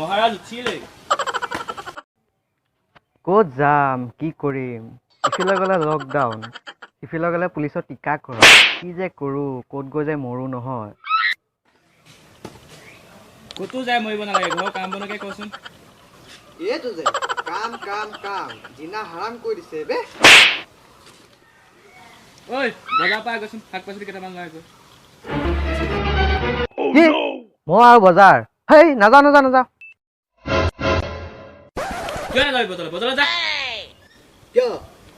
মহাৰাজ উঠিলেই। ক'ত যাম, কি কৰিম? ইফালে গ'লে লকডাউন, সিফালে গ'লে পুলিচৰ টিকাকৰণ। কি যে কৰোঁ, ক'ত গৈ যে মৰোঁ নহয়। ক'তো যাই মৰিব নালাগে, ঘৰৰ কাম বনকে কচোন। এইটো যে কাম কাম কাম জিনা হাৰাম কৰি দিছে বে। ঐ, বজাৰৰ পৰা গৈছোন, শাক পাচলি কেইটামান লৈ গৈ। কি মই আৰু বজাৰ? হেই, নাযাওঁ নাযাওঁ নাযাওঁ। কিয় নাযাবি বজাৰলৈ? বজাৰলৈ যা। কিয়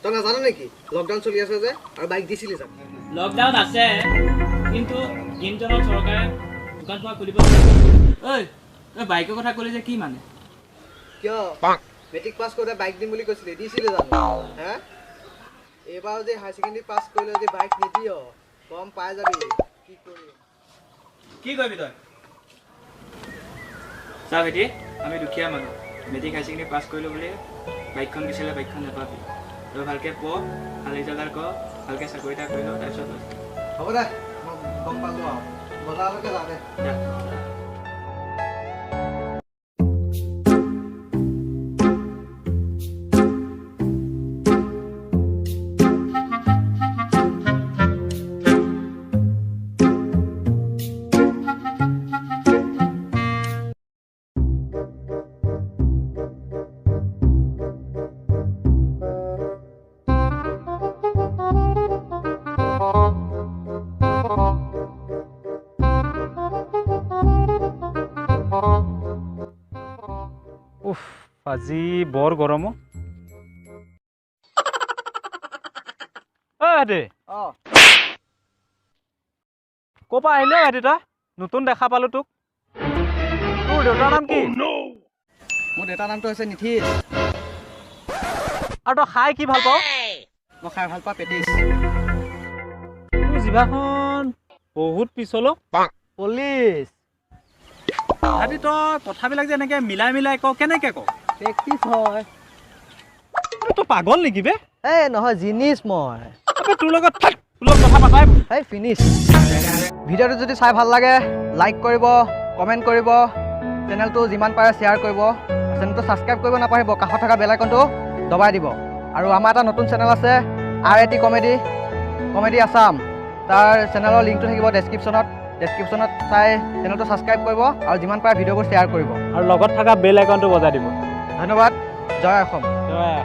তই নাজান নেকি লকডাউন চলি আছে যে? আৰু বাইক দিছিলি জানো? লকডাউন আছে, কিন্তু দিনজনত চৰকাৰে দোকান পোহাৰ খুলিব। ঐ, তই বাইকৰ কথা ক'লি যে, কি মানে? কিয়, মেট্ৰিক পাছ কৰোঁতে বাইক দিম বুলি কৈছিলি, দিছিলি জানো? হে, এইবাৰ যদি হায়াৰ ছেকেণ্ডেৰী পাছ কৰিলে যদি বাইক নিদিয়, গম পাই যাবি কি কৰিম। কি কৰিবি তই? চা ভাইটি, আমি দুখীয়া মানুহ। মেট্ৰিক হায়াৰ ছেকেণ্ডেৰী পাছ কৰিলোঁ বুলি বাইকখন বিচাৰিলে বাইকখন নাপাবি। তই ভালকৈ পঢ়, ভাল ৰিজাল্ট এটা কৰ, ভালকৈ চাকৰি এটা কৰি ল, তাৰপিছত হ'ব দে, মই গম পালোঁ আৰু, বজাৰলৈকে যাওঁ দে। যা। উফ, আজি বৰ গৰম অ। ঐ ভাইটি, অঁ। ক'ৰ পৰা আহিলি অ ভাইটি তই? নতুন দেখা পালো তোক। তোৰ দেউতাৰ নাম কি? মোৰ দেউতাৰ নামটো হৈছে নীতিশ। আৰু তই খাই কি ভাল পাৱ? মই খাই ভাল পাওঁ পেটিছ। তোৰ জিভাখন বহুত পিছল অ। পুলিচ। ভাইটি, তই কথাবিলাক যে এনেকে মিলাই মিলাই ক, কেনেকে ক? প্ৰেক্টিচ হয়। তই পাগল নেকি বে? এই নহয়, জিনিচ মই। আবে, তোৰ লগত থাক, তোৰ লগত কথা পাতাই এই ফিনিছ। ভিডিঅ'টো যদি চাই ভাল লাগে, লাইক কৰিব, কমেণ্ট কৰিব, চেনেলটো যিমান পাৰে শ্বেয়াৰ কৰিব, চেনেলটো ছাবস্ক্ৰাইব কৰিব নাপাহৰিব, কাষত থকা বেল আইকনটো দবাই দিব। আৰু আমাৰ এটা নতুন চেনেল আছে, আৰ এ টি কমেডি, কমেডি আছাম। তাৰ চেনেলৰ লিংকটো থাকিব ডেছক্ৰিপশ্যনত। ডেছক্ৰিপশ্যনত চাই চেনেলটো ছাবস্ক্ৰাইব কৰিব আৰু যিমান পাৰে ভিডিঅ'বোৰ শ্বেয়াৰ কৰিব। আৰু লগত থকা বেল আইকনটো বজাই দিব। ধন্যবাদ, জয় অসম। জয়।